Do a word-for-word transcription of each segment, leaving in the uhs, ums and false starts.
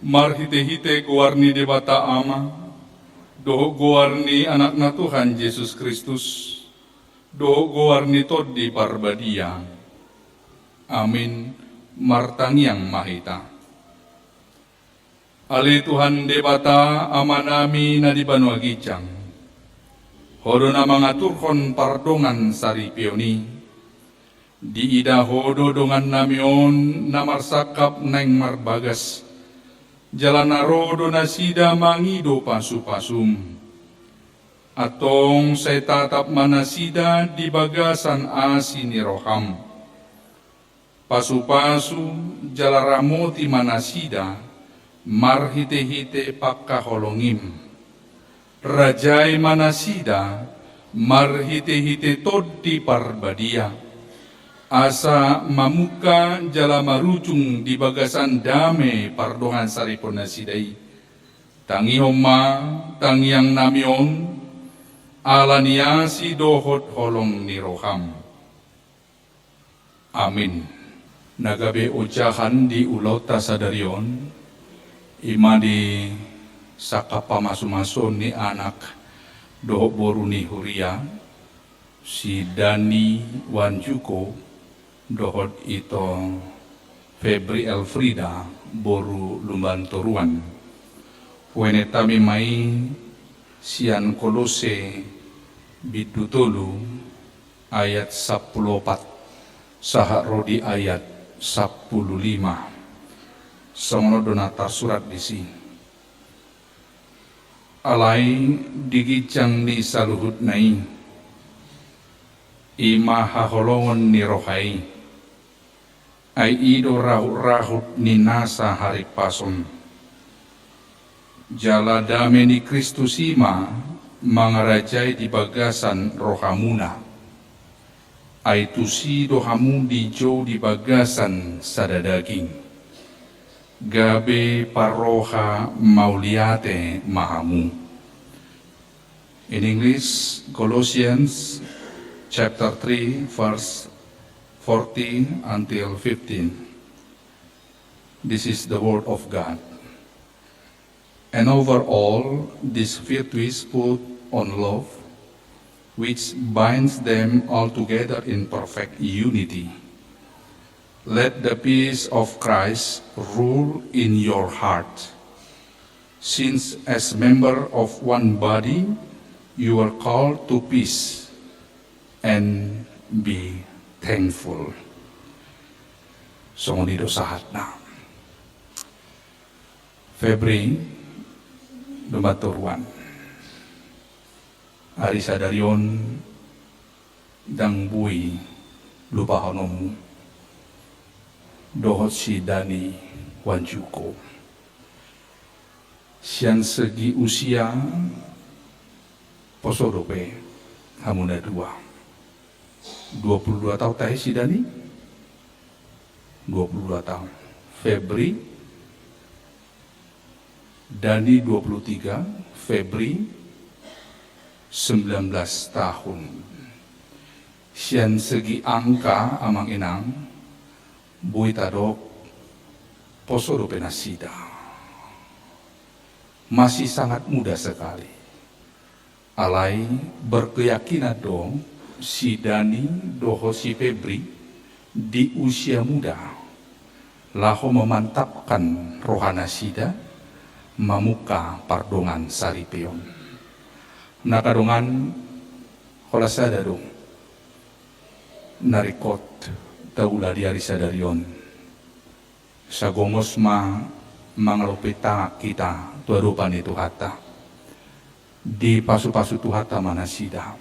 Marhite-hite goar ni Debata Ama, dohot goar ni Anakna Tuhan Jesus Kristus, dohot goar ni Tondi Parbadia. Amin. Martangiang ma hita. Ale Tuhan Debata, Amanami na di banua ginjang, Ho do na mangaturhon pardongan saripeon i. Diida Ho do dongannami on na marsangkap naeng marbagas, jala na ro do nasida mangido pasu-pasuM. Antong sai tatap ma nasida di bagasan asi ni rohaM. Pasu-pasu jala ramoti ma nasida marhite-hite pangkaholongim. Rajai ma nasida marhite-hite Tondi Parbadia, asa mamungka jala marujung di bagasan dame pardongan saripeon nasida i. Tangihon ma tangiangnami on, ala ni asi dohot holong ni rohaM. Amin. Na gabe ojahan di ulaonta sadari on, i ma di sangkap pamasu-masuon ni anak dohot boru ni huria, si Dani Wanjuko dohot ito Febri Elfrida boru Lumbantoruan. Huenetami ma i sian Kolose bindu tolu ayat sampulu opat sahat ro di ayat sampulu lima. Songon on do na tarsurat disi. Alai di ginjang ni saluhutna i, i ma haholongon ni roha i, ai i do rahut-rahut ni nasa harimpason. Jala dame ni Kristus i ma mangarajai di bagasan rohamuna. Ai tusi do hamu dijou di bagasan sada daging. Gabe parroha mauliate ma hamu. In English, Colossians chapter three, verse fourteen until fifteen. This is the word of God. And over all these virtues put on love, which binds them all together in perfect unity. Let the peace of Christ rule in your heart, since as member of one body you are called to peace, and be thankful. Songon i do sahatna. Febri, Lumbantoruan. Ari sadari on ndang boi lupahononmu dohot si Dani Wanjuko. Sian segi usia, poso dope hamu na dua. Dua puluh dua taon tahe si Dani? Dua puluh dua taon. Febri, Dani dua puluh tiga, Febri sembilan belas tahun. Sian segi angka, amang inang, boi tadok poso dope nasida. Masih sangat muda sekali. Alai berkeyakinan do si Dani dohot si Febri di usia muda laho memantapkan rohanasida mamungka pardongan saripeon. Na angka dongan, holan sada do na ringkot taula di ari sadari on. Sagomos ma mangalopit tangan hita tu adopan ni Tuhanta. Dipasupasu Tuhanta ma nasida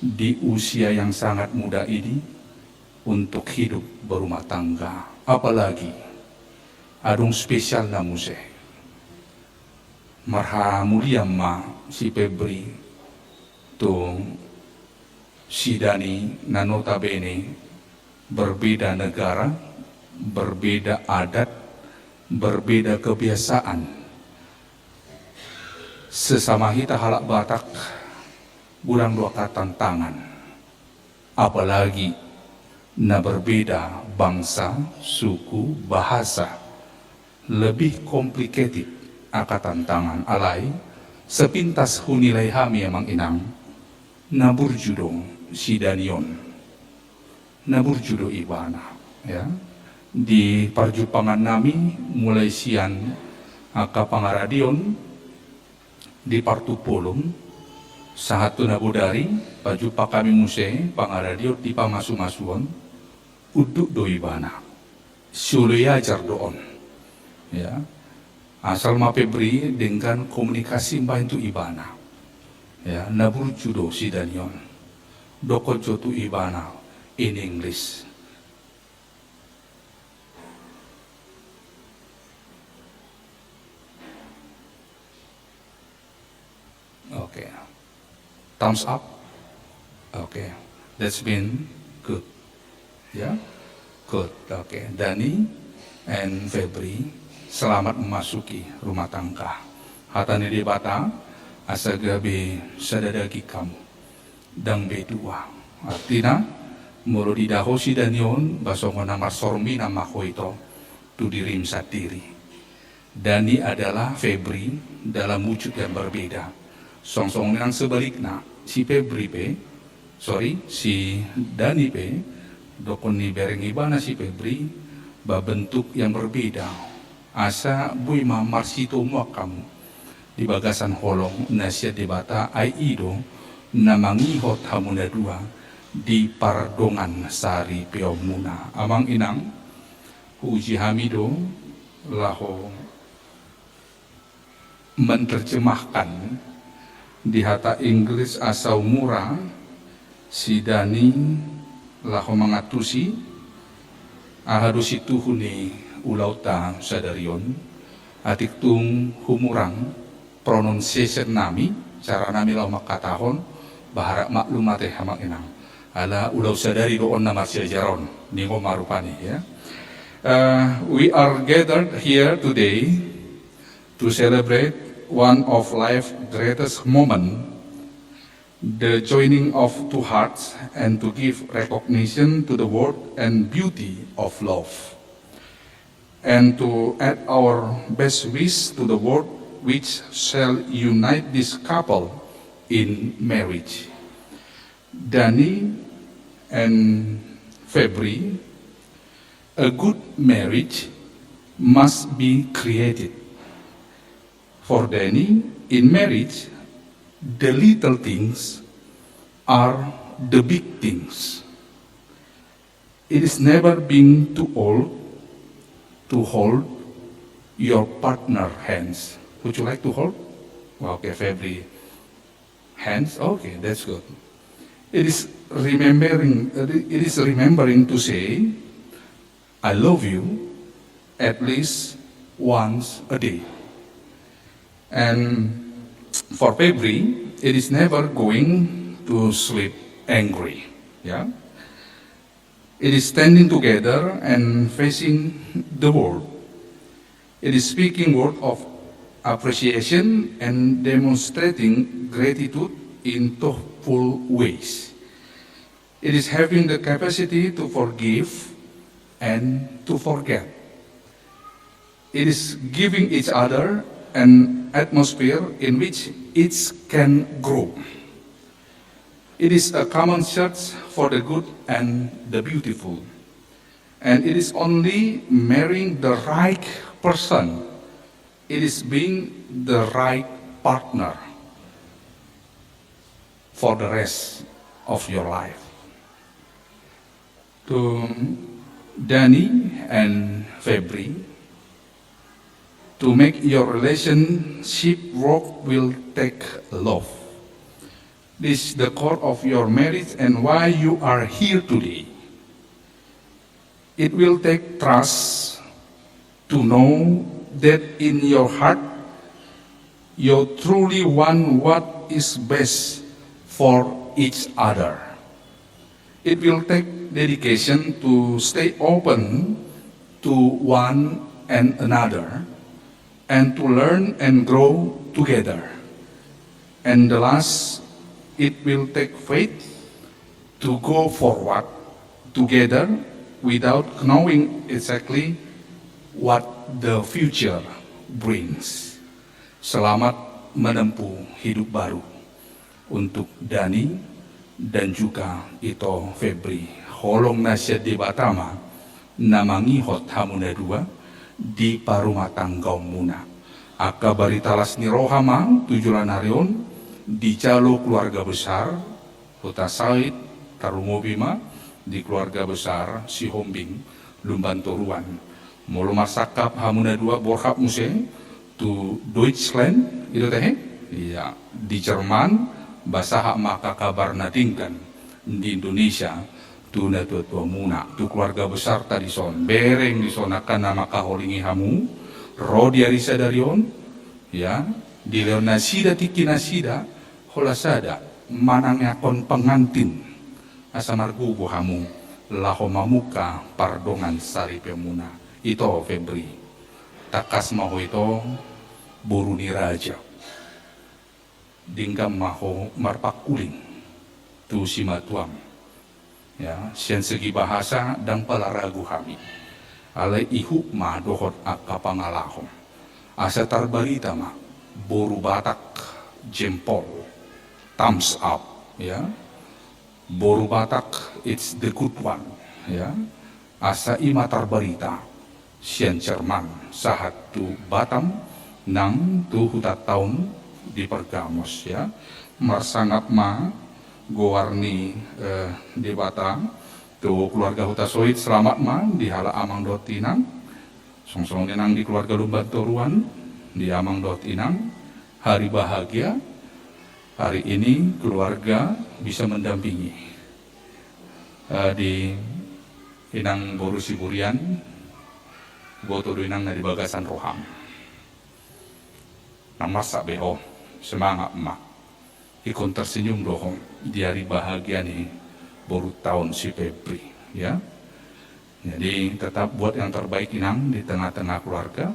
di usia yang sangat muda ini untuk hidup berumah tangga. Apalagi adong spesialna muse. Marhamulian ma si Febri tu si Dani na notabene berbeda negara, berbeda adat, berbeda kebiasaan. Sesama hita halak Batak, godang do angka tantangan. Apalagi na berbeda bangsa, suku, bahasa. Lebih complicated angka tantangan, alai sepintas hunilai hami, Amang Inang, na burju do si Dani on. Na burju do ibana, ya. Di parjumpangan nami mulai sian angka pangaradeon di partupolon sahat tu na bodari, pajumpa hami muse pangaradeon di pamasumasuon, unduk do ibana. Sioloi ajar do on. Ya. Asal ma Febri denggan komunikasi baen tu ibana. Ya, na burju do si Dani on. Dokkon jo tu ibana in English. Oke. Thumbs up. Oke. That's been good. Ya. Good. Oke. Dani and Febri, selamat memasuki rumah tangga. Hata ni Debata, asa gabe sada daging hamu. Ndang be dua. Artina, molo diida ho si Dani on, ba songon na marsorminan ma ho ito tu dirim sandiri. Dani adalah Febri dalam wujud yang berbeda. Songon-songon nang sebalikna, si Febri pe, sorry, si Dani pe, dokkon ni bereng ibana si Febri, ba bentuk yang berbeda. Asa boi ma marsitomuan hamu di bagasan holong na sian Debata, ai i do na mangihot hamu na dua di pardongan saripeonmuna. Amang Inang, huuji hami do laho menerjemahkan di hata Inggris asa umura si Dani laho mangantusi aha do situhu ni ulaonta sadari on. Atik tung humurang pronunciation nami, cara nami laho mangkatahon, ba harap maklum ate Amang Inang. Ala ulaon sadari do on na marsiajar on, ningon ma rupani, ya. Uh, we are gathered here today to celebrate one of life's greatest moments, the joining of two hearts, and to give recognition to the worth and beauty of love, and to add our best wish to the world which shall unite this couple in marriage. Dani and Febri, a good marriage must be created. For Dani, in marriage, the little things are the big things. It is never being too old to hold your partner hands. Would you like to hold? Well, okay, Febri. Hands? Okay, that's good. It is remembering, it is remembering to say, "I love you," at least once a day. And for Febri, it is never going to sleep angry. Yeah? It is standing together and facing the world. It is speaking word of appreciation and demonstrating gratitude in thoughtful ways. It is having the capacity to forgive and to forget. It is giving each other an atmosphere in which each can grow. It is a common search for the good and the beautiful. And it is only marrying the right person. It is being the right partner for the rest of your life. To Dani and Febri, to make your relationship work will take love. This is the core of your marriage and why you are here today. It will take trust to know that in your heart you truly want what is best for each other. It will take dedication to stay open to one and another and to learn and grow together. And the last, it will take faith to go forward together without knowing exactly what The future brings. Selamat menempuh hidup baru untuk Dani dan juga Ito Febri. Holong na sian Debata ma na mangihot hamu na dua di parumatanggaonmuna. Angka barita las ni roha ma tu joloan ari on dijalo keluarga besar Hutasoit, tarlumobi ma di keluarga besar Sihombing Lumban Toruan. Molo marsangkap hamu na dua borhat muse tu Deutschland, i do tahe? Ia, di Jerman, ba sahat ma angka kabar na denggan di Indonesia tu natuatuamuna, tu keluarga besarta dison, bereng dison angka na mangkaholingi hamu ro di ari sadari on, ia, dilehon nasida tingki nasida, holan sada manangiangkon pengantin asa margogo hamu laho mamungka pardongan saripeonmuna. Ito Febri, tangkas ma ho ito boru ni raja. Denggan ma ho marpangkuling tu simatuam. Ia, sian segi bahasa ndang pola ragu hami. Alai ihut ma dohot angka pangalaho. Asa tarbarita ma, boru Batak jempol, thumbs up, ia. Boru Batak, it's the good one, ia. Asa i ma tarbarita sian Jerman sahat tu Batam nang tu hutanta on di Pergamos, ia. Marsangap ma goar ni, eh, Debata tu keluarga Hutasoit, selamat ma di halak amang dohot inang. Songon i nang di keluarga Lumban Toruan, di amang dohot inang, hari bahagia. Hari ini keluarga bisa mendampingi, eh, di inang boru Siburian, boto do inang na di bagasan roham. Nang marsak be ho, semangat ma. Ingkon tersenyum do ho di hari bahagia ni borunta on si Febri, ia. Jadi tetap buat yang terbaik inang di tengah-tengah keluarga,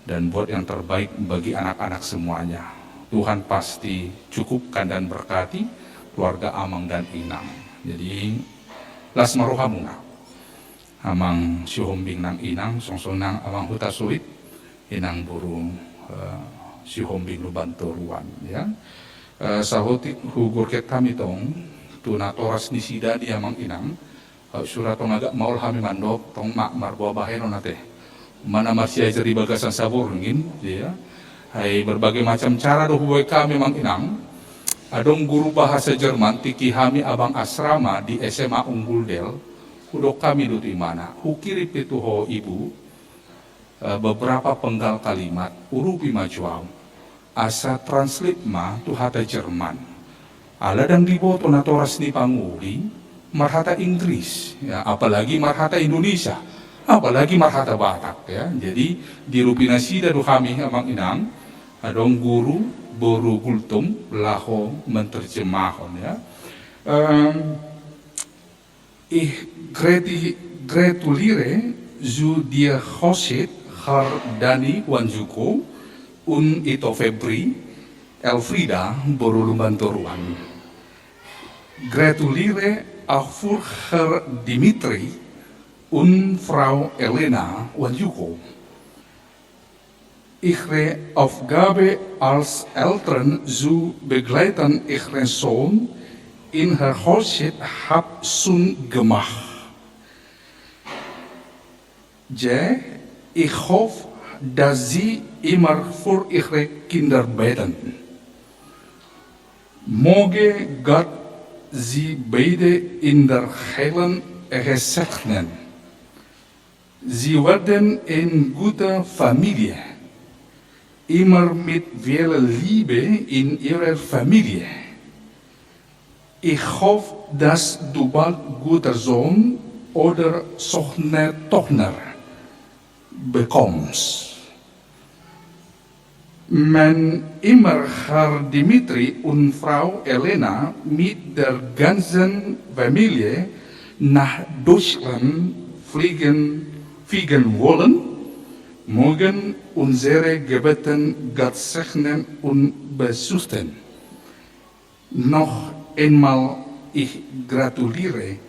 dan buat yang terbaik bagi anak-anak semuanya. Tuhan pasti cukupkan dan berkati keluarga amang dan inang. Jadi las ma rohamuna. Amang Sihombing nang inang, songon i nang amang Hutasoit, inang boru, eh, Sihombing Lumban Toruan, ia. Eh, saotik hugorgehon hami tong tu natoras ni si Dani amang inang, eh, sura tong agak maol hami mandok tong ma marboa bahenon ate. Manang marsiajar di bagasan saborngin, ia. Ai berbagai macam cara do huboan hami amang inang. Adong guru bahasa Jerman tingki hami abang asrama di S M A Unggul Del. Hudok hami do tu ibana, hukirim pe tu ho ibu, eh, beberapa penggal kalimat, urupi ma jo au. Asa translate ma tu hata Jerman. Ala ndang diboto natoras ni pangoli marhata Inggris, ia, apalagi marhata Indonesia, apalagi marhata Batak, ia. Jadi diurupi nasida do hami amang inang, adong guru boru Gultom laho menterjemahon, ia. Em, Ich grati-, gratuliere zu dir hochzit, Herr Dani Wanjuko, un ito Febri, Elfrieda boru Lumban Toruan. Gratuliere auch für Herr Dimitri un Frau Elena Wanjuko. Ihre Aufgabe als Eltern zu begleiten ihren Sohn in der Hochzeit hab schon gemacht. Je, ich hoff, dass Sie immer für Ihre Kinder beten. Möge Gott Sie beide in der heilen Ehe segnen. Sie werden eine gute Familie, immer mit viel Liebe in Ihrer Familie. Ich hoff, dass du bald guter Sohn oder Sohne-, Tochter bekommst. Wann immer Herr Dimitri und Frau Elena mit der ganzen Familie nach Deutschland fliegen, fliegen wollen, mögen unsere Gebete Gott segnen und beschützen. Noch einmal, ich gratuliere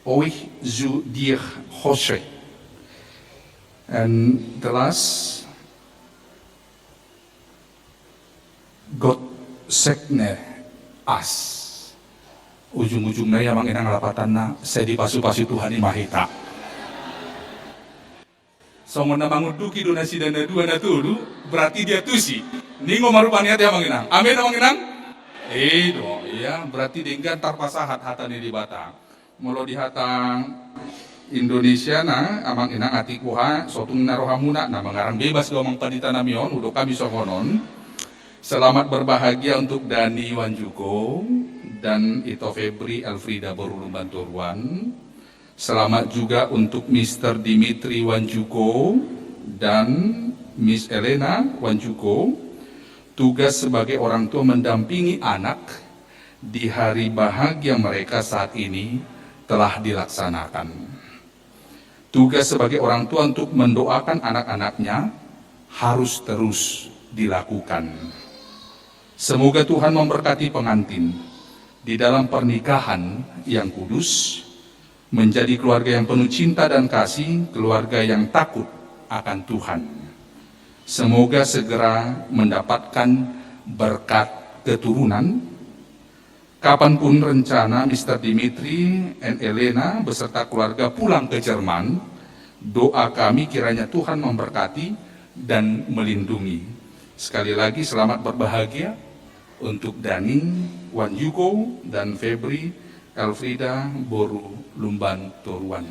euch zu der Hochzeit. And the last, God save us. Ujung-ujungna i, amang inang, lapatanna, sai dipasupasu Tuhan i ma hita. Songon na mangunduki do nasida na dua na tolu, berarti diantusi. Ningo ma rupani, ate amang inang. Amin, amang inang? I do, iya, berarti denggan tarpasahat hata ni Debata. Molo di hata Indonesiana, amang inang, atik boha, so tung na rohamuna, na mangarang bebas do amang pandita nami on, hudok hami songon on. Selamat berbahagia untuk Dani Wanjuko dan Ito Febri Elfrida boru Lumban Toruan. Selamat juga untuk Mister Dimitri Wanjuko dan Miss Elena Wanjuko. Tugas sebagai orang tua mendampingi anak di hari bahagia mereka saat ini telah dilaksanakan. Tugas sebagai orang tua untuk mendoakan anak-anaknya harus terus dilakukan. Semoga Tuhan memberkati pengantin di dalam pernikahan yang kudus, menjadi keluarga yang penuh cinta dan kasih, keluarga yang takut akan Tuhan. Semoga segera mendapatkan berkat keturunan. Kapanpun rencana Mister Dimitri and Elena beserta keluarga pulang ke Jerman, doa kami kiranya Tuhan memberkati dan melindungi. Sekali lagi, selamat berbahagia untuk Dani Wanjuko dan Febri Elfrida boru Lumban Toruan.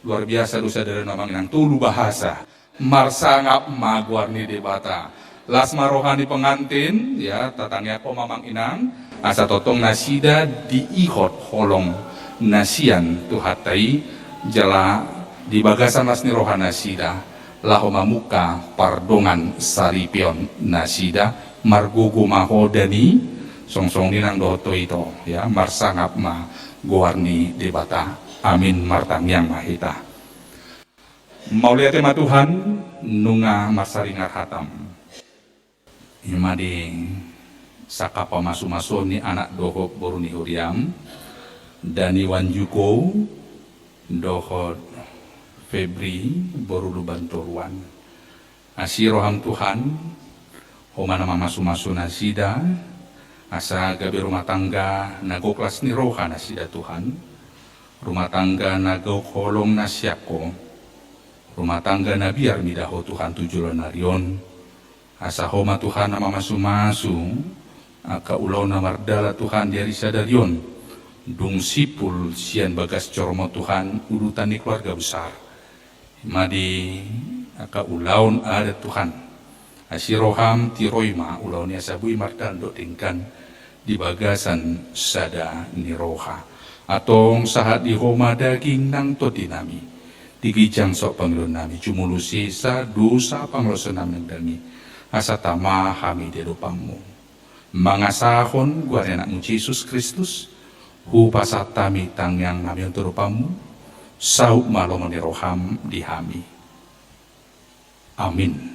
Luar biasa do sadari on, amang inang, tolu bahasa. Marsangap ma goar ni Debata. Las ma roha ni pengantin, ya, tatangiangkon ma, amang inang, asa tongtong nasida diihot holong na sian Tuhanta i, jala di bagasan las ni roha nasida laho mamungka pardongansaripeon nasida. Margogo ma ho, Dani, songon i nang dohot ho, Ito, ya, marsangap ma goar ni Debata. Amin. Martangiang ma hita. Mauliate ma Tuhan, nunga marsaringar hatam. I ma di sangkap pamasumasuon ni anak dohot boru ni huriam, Dani Wanjuko dohot Febri boru Lumban Toruan. Asi roham Tuhan, ho ma na mamasumasu nasida, asa gabe rumah tangga na gok las ni roha nasida Tuhan, rumah tangga na gok holong na sian ho, rumah tangga na biar mida ho Tuhan tu joloan ni ari on. Asa ho ma Tuhan na mamasumasu angka ulaon na mardalan Tuhan di ari sadari on, dung simpul sian bagas joro-Mu Tuhan udutan ni keluarga besar. I ma di angka ulaon adat Tuhan. Asi roham, tiroi ma ulaon i asa boi mardalan dohot denggan di bagasan sada ni roha. Antong sahat di ho ma daging nang tondi nami, di ginjang saut pangidoan nami, jumolo sesa dosa pangalaosion nami nang daging i, asa tama hami di adopan-Mu. Mangasahon goar ni Anak-Mu Jesus Kristus, hupasahat hami tangiang nami on tu adopan-Mu, saut ma lomo ni roham di hami. Amin.